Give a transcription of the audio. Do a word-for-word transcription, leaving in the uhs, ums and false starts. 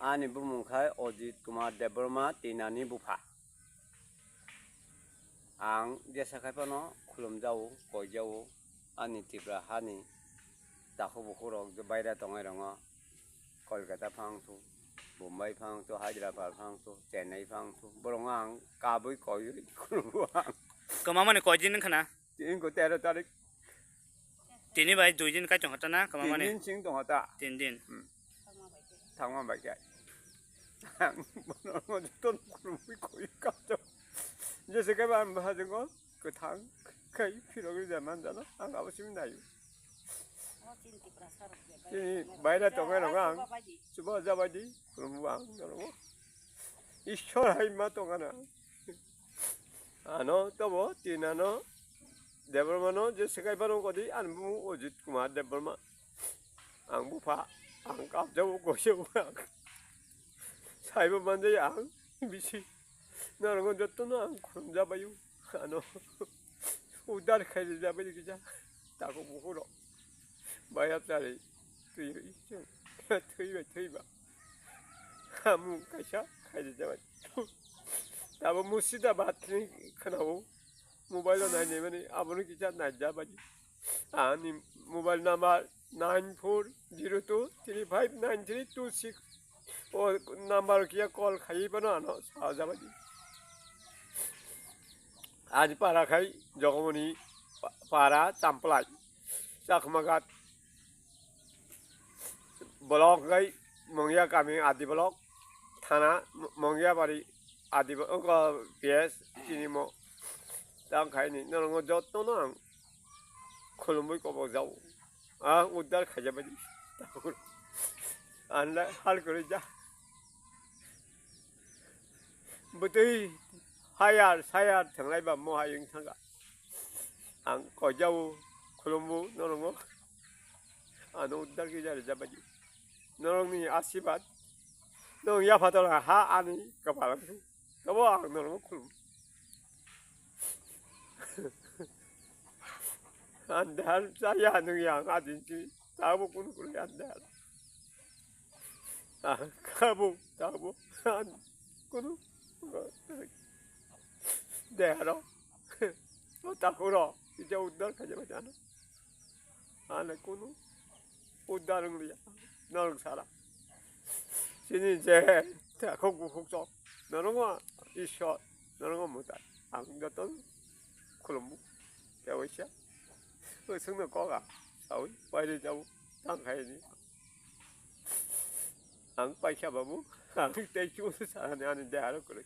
Ani bumung khai Ajit Kumar Debbarma, Tinani bupha. Ang jesa khai phano khulumjao, koijao, ani Tripura hani takhuk bukhuk rok je baira tongnai rongo, Kolkata phang thu, Bombay phang thu, Hyderabad phang thu, Chennai phang thu, borok ang kabui koiwi khulumo ang. Kwmamani koi din wngkha na? Tini ko tero tarik. Tini bai dui din kai tongkha ta na, kwmamani? Tin din sing tongkha ta. Tin din. Hmm. Thangma bai kai. Ang bono joto khulumwi koi kato. Jese kai ba ang bahajingo kwthang kai phirogwi ja man jana, ang abo simi nayo. Tini baira tongnai rok ang chuba jabadi khulumbo ang jorogo. Ishwar hai ma tongana. Ano tobo tin ano Debbarmano je sekai phano kodi, ani bumung Ajit Kumar Debbarma. Ang bupha, ang kabjao, koijao ang. Saibo manjai ang bisi. Norokno jotono ang khulumjabaio. Ano udar khaijabadi kisa. Takhuk bukhuk rok. Bayap chari twi, twi bai thwiba. Hamung kaisa khaijabadi. Tabo Murshidabad ni khwnao. Mobile o nainai mani abono kisa naijabadi. Ani mobile number nine four zero two three five nine three two six. O number kiya call khaiwi phano ano sajabadi. Ani para khai Jogomoni pa-, para Champlai, Chakmaghat block khai Mongya kami Adi block, thana Mo-, Mongyabari Adi blo-, wngkha P S chini mo. Tang khaini norokno jotono ang khulumwi kobok jao. Ang uddar khaijabadi. Anla hal kwrwi ja. Bwtwi hayar sayar thanglaiba mo hayung thangkha. Ang koijao, khulumbo norokno. Ano uddar khe ja rijabadi. Norokni asibad. Norok yaphatala ha ani kwpal wngkha. Tobo ang norokno khulum. Andar chaya nung yang adin chi. Tabo kunu kunu andar. Ah, kabo, tabo. An-, kunu. Deharo. O takuro. Ija uddar khaja bajana. Ane kunu uddar wng liya. Norok sara. Chini je takhuk bukhuk chok. Norok ma Ishwar. Norok ma mutai. Ang joto khulumbu. Khe waisa. Wswngno kok a. Sawi. Pairi jabo. Tang khaini. Ang paikha babu. Ang tei chumui sanani ani deharo kwrwi.